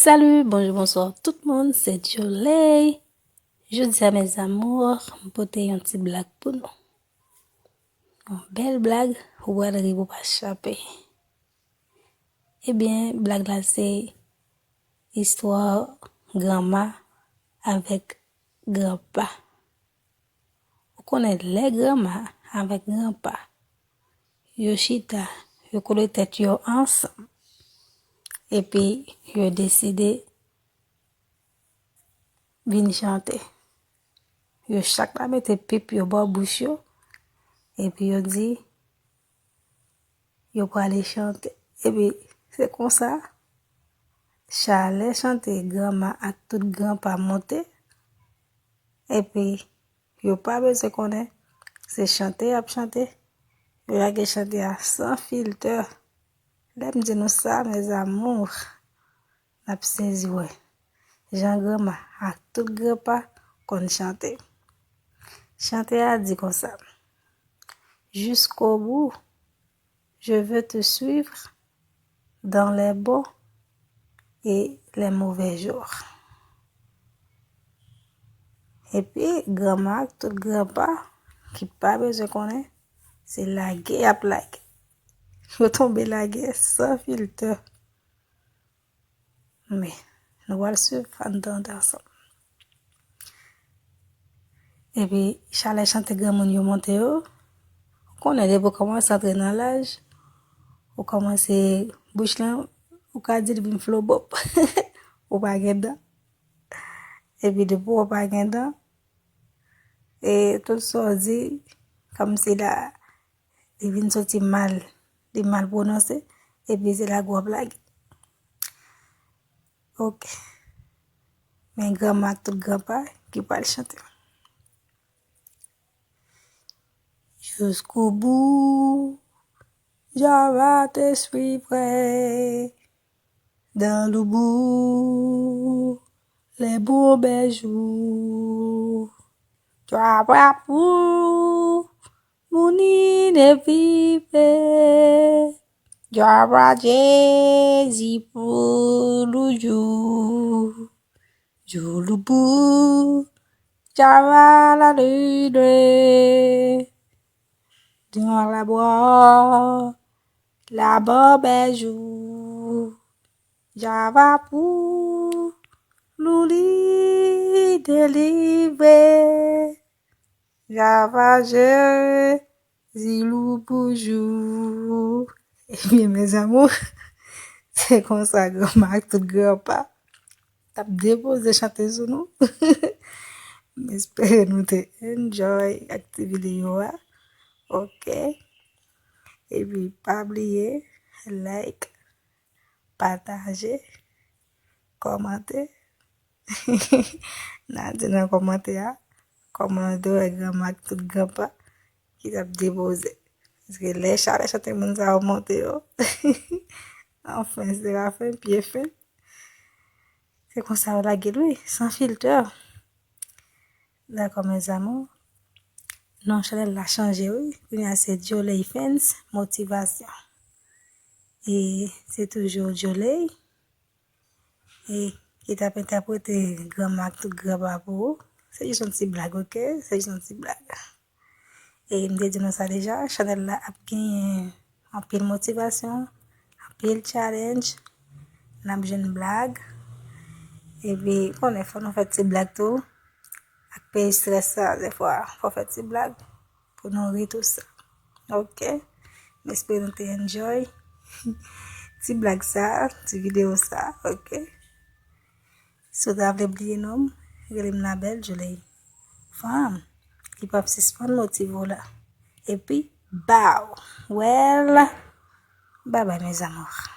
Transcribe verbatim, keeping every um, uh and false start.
Salut, bonjou, bonswa tout moun, se Joley. Jodi a, mes amours, m pote yon ti blag pou nou. Yon bèl blag, ou pral ri pou pa chape. Ebyen, blag la se istwa granma avèk granpa. Ou konnen lè granma avèk granpa, yo chita, yo kole tèt yo ansanm, epi yo deside vin chante. Yo chak la mete pip yo bò bouch yo, epi yo di, yo prale chante. Epi, se konsa, chalè chante granma ak tout granpa monte, epi yo pa bezwen konnen se chante y ap chante, yo lage chante a san filtè. Lè m di nou sa, mes amours, n ap sezi wè jan granma ak tout granpa konn chante. Chante a di konsa, Jusqu'au bout, je veux te suivre dans les bons et les mauvais jours. Epi, granma ak tout granpa ki pa bezwen konnen, se lage y ap lage. Yo tonbe lage san filtè. Men, nou pral swiv anndan ansanm. Epi, chalè chante granmoun yo monte yo. Ou konnen, depi w kòmanse antre nan laj, ou kòmanse bouch lan, ou ka di l vin flobop. Ou pa gen dan. Epi, depi w pa gen dan, e tout sa w di, kòmsi la, li vin soti mal, li mal pwononse, epi se lage w ap lage. Ok. Men granma ak tout granpa ki pral chante. Jusqu'au bout, je te suivrai dans le bon, les mauvais jours. Jwa pou moun inevitab. Jwa Jezi pou toujou. Jou pou Jwa la lide. Jwa la bwa la bò bèjou. Jwa pou nou li delivre. Jwa Jezi lou pou jou. Ebyen, mes amours, se konsa granma ak tout granpa t ap depoze chante sou nou. M espere nou te enjoy ak ti videyo a. Ok. Epi, pa bliye, like, pataje, kòmante. N a di nan kòmantè a, kòman nou te wè granma ak tout granpa ki t ap depoze. Paske lè chalè chante moun sa yo monte yo. Anfen, se pa fen, pye fen. Se konsa yo lage l, wi, san filtè. Dakò, mes amours. Non chanèl la chanje, wi. Kounye a se Joley Fans Motivation. E se toujou Joley. E ki t ap entèprete granma ak tout granpa pou ou. Se jis yon ti blag, ok? Se jis yon ti blag. E m te di nou sa deja, chanèl la ap genyen anpil motivasyon, anpil challenge, n ap jwenn blag. Epi, konnen fò nou fè ti blag tou. Ak peyi strès sa, dèfwa, fò fè ti blag pou nou ri tou sa. Ok? M espere nou te enjoy ti blag sa, ti videyo sa, ok? Si w ta vle bliye non m, rele m Labelle Joley. Fanm ki p ap sispann motive w la. Epi, bow! Well, bye bye, mes amours.